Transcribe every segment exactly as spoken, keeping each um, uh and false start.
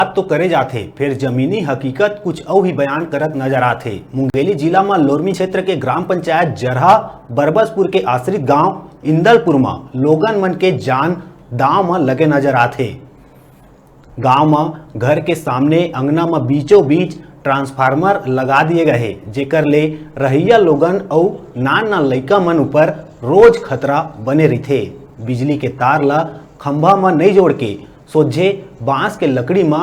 बात तो करे जाथे, फेर जमीनी हकीकत कुछ अउ ही बयान करत नजर आथे। मुंगेली जिला म लोरमी क्षेत्र के ग्राम पंचायत जरहा बरबसपुर के आश्रित गांव इंदलपुर म लोगन मन के जान दांव म लगे नजर आथे। गांव म घर के सामने अंगना म बीचों बीच ट्रांसफार्मर लगा दिए गए हे, जेकर ले रहइया लोगन अउ नान नान लइका मन ऊपर रोज खतरा बने रहिथे। बिजली के तार ल खंभा म नइ जोड़ के सोझे बांस के लकड़ी म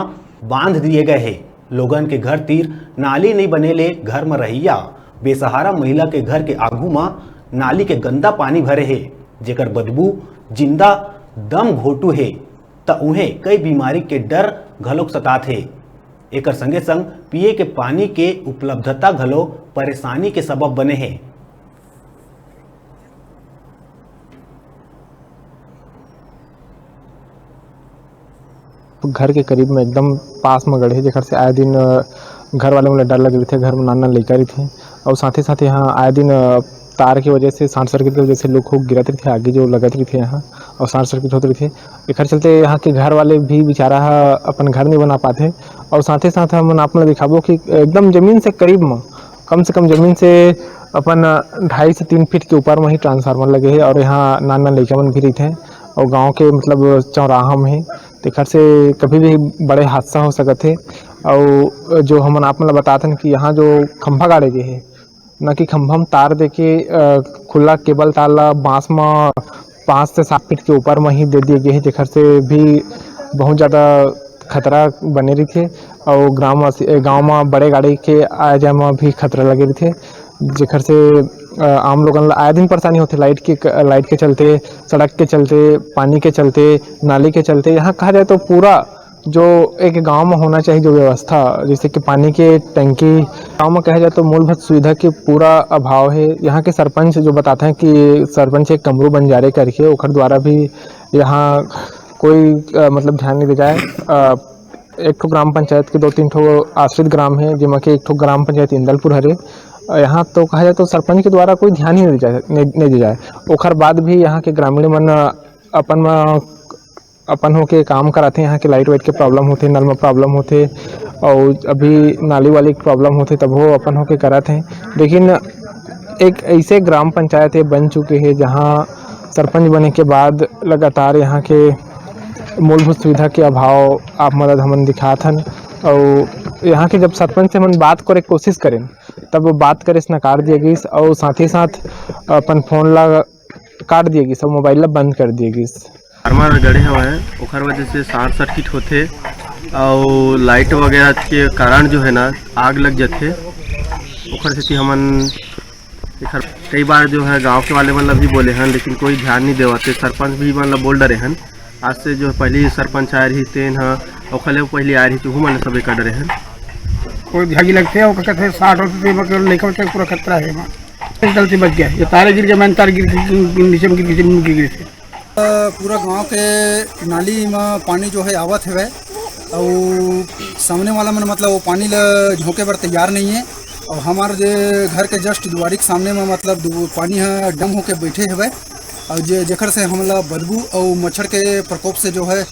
बांध दिए गए हे। लोगन के घर तीर नाली नइ बने ले घर म रहइया बेसहारा महिला के घर के आघू म नाली के गंदा पानी भरे हे, जेकर बदबू जिंदा दम घोटू हे, त उहें कई बीमारी के डर घलोक सतात हे। एकर संगे संग पिए के पानी के उपलब्धता घलो परेशानी के सबब बने हे। घर के करीब में एकदम पास में गड़े हे, जेकर से आए दिन, अ, घर वाले मन ल डर लगे रहिथे। घर में नान नान लइका रहिथे, और साथ ही साथ यहाँ आए दिन, अ, तार के वजह से, शॉर्ट सर्किट के वजह से लुक हुक गिरत रहिथे, आगी जो लगत रहिथे यहाँ, और शॉर्ट सर्किट होत रहिथे। एकर चलते यहाँ के घर वाले भी बेचारा ह अपन घर नहीं बना पाथे। और साथ ही साथ हमन आप मन ल दिखाबो कि एकदम जमीन से करीब में, कम से कम जमीन से अपन ढाई से तीन फीट के ऊपर में ही ट्रांसफार्मर लगे हे, और यहाँ नान नान लइका मन भी रहिथे, और गांव के मतलब चौराहा में हे, तेखर से कभी भी बड़े हादसा हो सकत हे। और जो हमन आप मन ल बतात हन कि यहाँ जो खंभा गाड़े गे हे, न कि खंभा म तार देके, अ, खुला केबल तार ला बांस म पाँच से सात फीट के ऊपर म ही दे दिए गे हे, जेकर से भी बहुत ज्यादा खतरा बने रहिथे। और ग्राम वासी, गांव म बड़े गाड़ी के आए जाए म भी खतरा लगे रहिथे, जेकर से, अ, आम लोगन ला आए दिन परेशानी होथे, लाइट के, लाइट के चलते, सड़क के चलते, पानी के चलते, नाली के चलते। यहाँ कहा जाए तो पूरा जो एक गांव में होना चाहिए जो व्यवस्था, जैसे कि पानी के टंकी, गांव में कहा जाए तो मूलभूत सुविधा के पूरा अभाव है। यहाँ के सरपंच जो बताते हैं कि सरपंच एक कमरू बंजारे करके, ओखर द्वारा भी यहाँ कोई, अ, मतलब ध्यान नहीं दे जाए। अ, एक ठो ग्राम पंचायत के दो तीन ठो आश्रित ग्राम है, जेमा के एक ठो ग्राम पंचायत इंदलपुर हरे। अ, यहाँ तो कहा जाए तो सरपंच के द्वारा कोई ध्यान ही नहीं दे जाए, नहीं, नहीं दे जाए। ओखर बाद भी यहाँ के ग्रामीण मन अपन म अपन होके काम कराथे। यहाँ के लाइट वाइट के प्रॉब्लम होथे, नल में प्रॉब्लम होथे, और अभी नाली वाली के प्रॉब्लम होथे, तब वो अपन होके करत हे। लेकिन एक ऐसे ग्राम पंचायत हे बन चुके हे, जहाँ सरपंच बने के बाद लगातार यहाँ के मूलभूत सुविधा के अभाव आप मदद हमन दिखात हन। और यहाँ के जब सरपंच से हमन बात करे के कोशिश करें, तब वो बात करे से नकार दिया गिस, और साथ ही साथ अपन फोन ला काट दिया गिस और मोबाइल ला बंद कर दिया गिस। फार्मर गड़े हवय, ओखर वजह से शॉर्ट सर्किट होथे और लाइट वगैरह के कारण जो है ना, आग लग जाथे। ओखर सेती हमन एखर कई बार जो है गांव के वाले मन ला भी बोले हन, लेकिन कोई ध्यान नहीं देवत हे। सरपंच भी मन ला बोल डरे हन, आज से जो पहली सरपंच आए रही तेन ह, ओखर ले पहली आए रही, तुहू मन सबे कर डरे हन। कोई धागी लगथे, ओकर कथे साठ होथे, तेमा के लइका बच्चा के पूरा खतरा हे एमा। गलती बच गया, ये तारे गिर गए, मैंने तार गिर गिर- नीचे में गिर गिर गिर गिर गिर। पूरा गांव के नाली में पानी जो है आवत हवे, और सामने वाला मन मतलब वो पानी ल झोंके बर तैयार नहीं है। और हमार जे घर के जस्ट दुआरी के सामने में मतलब दु- पानी है डम होके बैठे हवे, और जे जेकर से हमला बदबू और मच्छर के प्रकोप से जो है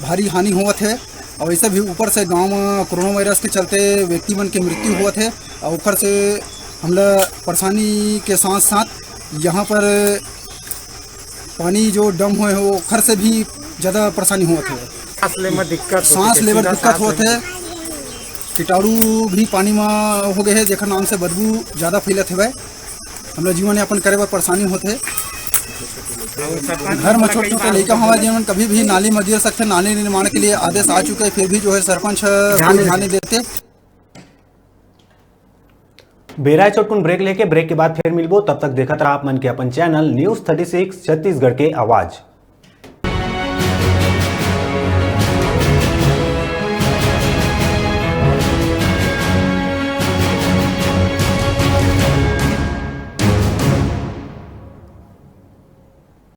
भारी हानि होवत है। और ऐसे भी ऊपर से गांव में कोरोना वायरस के चलते व्यक्ति मन के मृत्यु होवत है, और ओकर से हमला परेशानी के साथ साथ यहाँ पर पानी जो डम हुए हो, ओखर से भी ज्यादा परेशानी होवत है। सांस ले में दिक्कत होथे, सांस लेबर सीधा दिक्कत सांस होत है। कीटाणु भी पानी में हो गए है, जेकर नाम से बदबू ज्यादा फैलत हवे। हमला जीवन यापन करे बर परेशानी होत है। घर में छोटे छोटे लइका हवा, जेमन कभी भी नाली में गिर सकते, नाली निर्माण के लिए आदेश आ चुके हैं, फिर भी जो है सरपंच ह कोई ध्यान नहीं देते। बेरा ए चोटकुन ब्रेक लेके, ब्रेक के बाद फिर मिलबो। तब तक देखत रहा आप मन के अपन channel news thirty six Chhattisgarh के आवाज़।